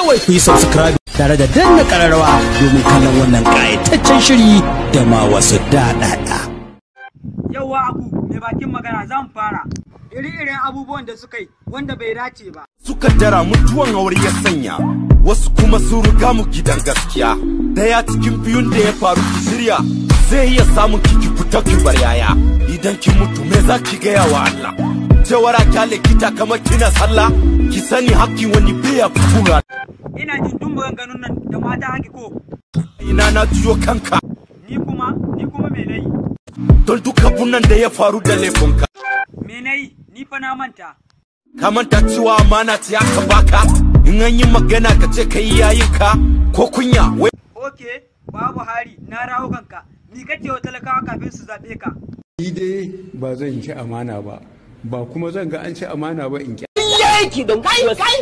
Kawai ku yi subscribe tare da danna ƙararrawa domin kallon wannan ƙayataccen shiri da ma wasu daɗaɗa. Yauwa aku mai bakin magana zan fara. Iri-irin abubuwan da suka yi wanda bai dace ba. Suka dara mutuwan aure ya sanya, wasu kuma sun riga mu gidan gaskiya. Daya cikin biyun da ya faru ki shirya, zai iya samun ki ki fita ki bar yaya. Idan ki mutu me za ki gaya wa Allah? Cewara kyale kita kamar kina sallah, ki sani hakkin wani biya kura. Ina jin duk maganganun nan da mata haki ko. Ina na juyo kanka. Ni kuma me nayi? Don duk abun nan da ya faru da laifinka. Me nayi? Ni fa na manta. Ka manta cewa amana ce aka baka, in an yi magana ka ce kai yayin ka ko kunya wai. Okay, babu hari na rawo kanka. Ni kace wa talakawa kafin su zabe ka. Ni dai ba zan ci amana ba, ba kuma zan ga an ci amana ba in ki. Yaki don kai kai.